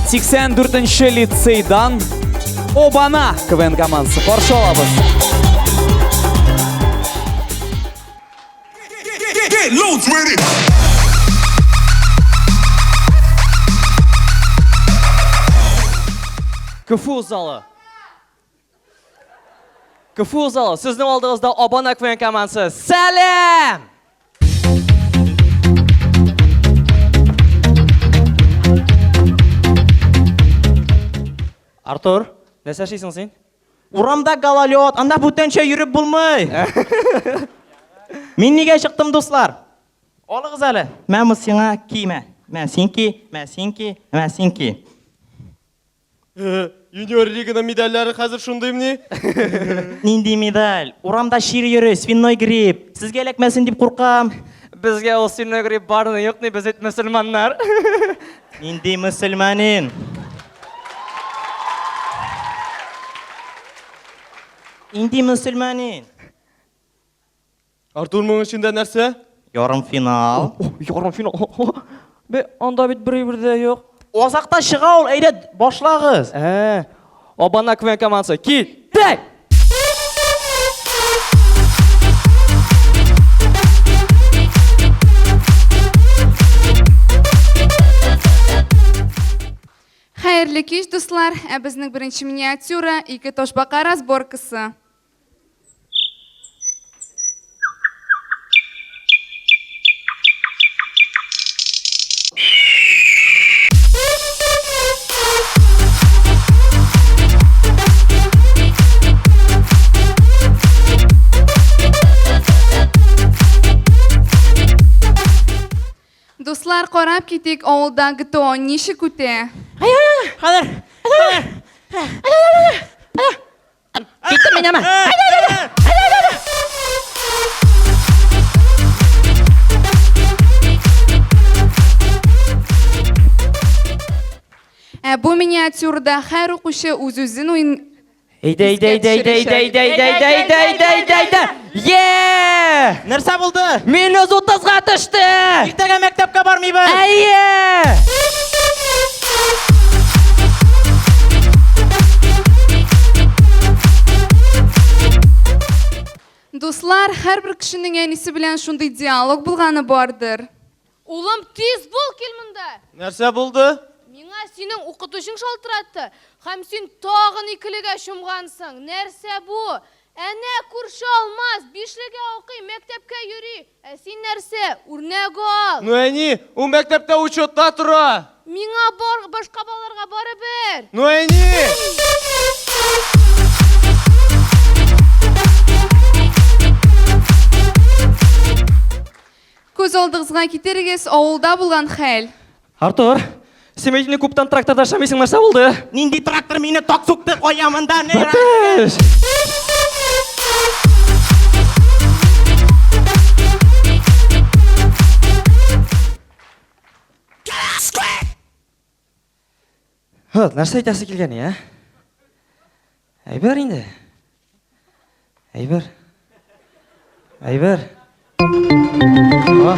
84 нче лицейдан Обана КВН командасы. Каршы алабыз. КФУ залы. КФУ залы, сезнең алдыгызда Обана КВН командасы. Сәлам! Артур, нәрсә эшлисең син? Урамда гололед, анда бүтәнчә йөреп булмый. Мин нигә чыктым, дуслар? Алыгыз әле. Мә бу сиңа киемә. Мә син ки, мә син ки, мә син ки. Юниор лиганың медальләре хәзер шундыймни? Нинди медаль? Урамда чир йөри, свиной грипп. Сезгә эләкмәсен дип куркам. Безгә ул свиной грипп барны юк ни, без бит мөселманнар. Нинди мөселманин? Нинди мөселманин? Артур, моның эчендә нәрсә? Ярымфинал. Ярымфинал. Бе, анда бит бер әйбер дә юк. Азакта чыга ул, әйдә, башлагыз. Ә, Обана КВН командасы. Киттек! Хәерле кич, дуслар! Ә безнең беренче миниатюра ике ташбака разборкасы. Дуслар, карап китик, авылда ГТО ничек үтә? Хәзер. Киттем мин әмә. Ә бу миниатюрада һәр укучы үз-үзен уен Әйдә, әйдә, әйдә, әйдә, әйдә, әйдә, әйдә, әйдә, әйдә, әйдә, әйдә, әйдә. Е! Нәрсә булды? Минус 30-га төште! Иртәгә мәктәпкә бармыйбыз. Әйе! Дуслар, һәрбер кешенең әнисе белән шундый диалог булганы бардыр. Улым, тиз бул, кил монда. Нәрсә булды? Миңа синең укытучың шалтыратты, һәм син тагын икелегә чумгансың. Нәрсә бу? Әнә күрше Алмаз бишлегә укый, мәктәпкә йөри. Ә син нәрсә? Үрнәк ал. Ну, әни, ул мәктәптә учетта тора. Миңа бар, башка балаларга барыбер. Ну, әни! Күз алдыгызга китерегез, авылда булган хәл. Артур, син бит инде күптән тракторда эшләмисең, нәрсә булды? Нинди трактор мине так сукты, кая монда, ни? Бәтеш! Вот, нәрсә әйтәсе килгән, ә? Әйбер инде. Әйбер. Әйбер. О.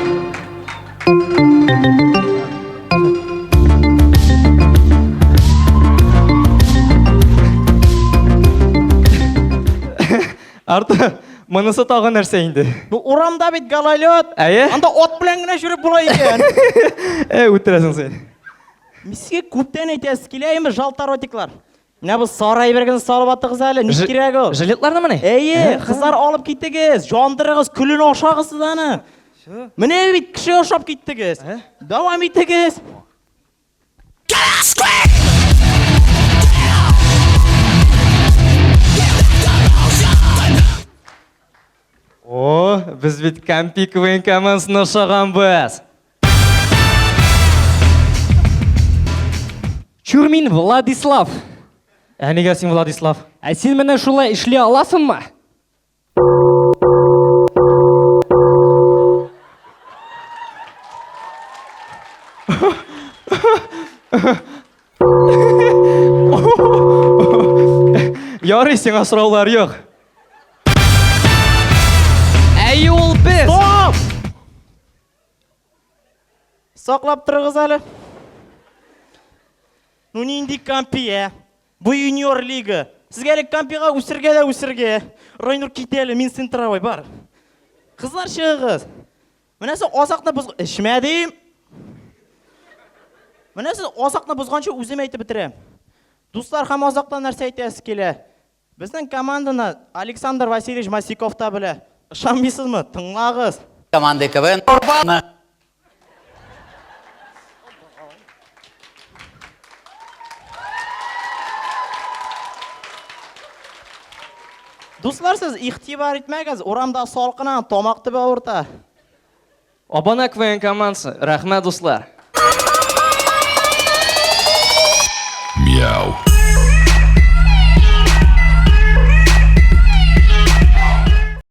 Артур, монысы тагы нәрсә инде? Ну, урамда бит гололед. Әйе. Анда ат белән генә йөреп була икән. Әй, үтерәсең син. Мин сезгә күптән әйтәсе килә инде, жалтаротиклар. Менә бу сары әйбергезне салып атыгыз әле, ник кирәк ул? Жилетларнымыни? Әйе, кызлар алып китегез, яндырыгыз, көлен ашагыз сез аны. Менә бит кеше ошап киттегез. Дәвам итегез. О, без бит Кампи КВН командасына ошаганбыз. Чур мин Владислав. Ә нигә син Владислав? Ә син менә шулай эшли аласыңмы? Ярый, сиңа сораулар юк. Әйе, ул без. Стоп! Саклап торыгыз әле. Ну нинди кампи, ә? Бу юниор лига. Сезгә әле кампига үсергә дә үсергә. Райнур кит әле, мин центровой, бар. Кызлар чыгыгыз. Менә сез азакны боз... Эчмә дим. Менә сез азакны бозганчы үзем әйтеп бетерәм. Дуслар һәм азактан нәрсә әйтәсе килә? Безнең команданы Александр Васильевич Масиков та белә. Ышанмыйсызмы? Тыңлагыз. Команды КВН. Дуслар, сез игътибар итмәгез, урамда салкын, тамак төбе авырта. Абана КВН командасы. Рәхмәт, дуслар. Мяу.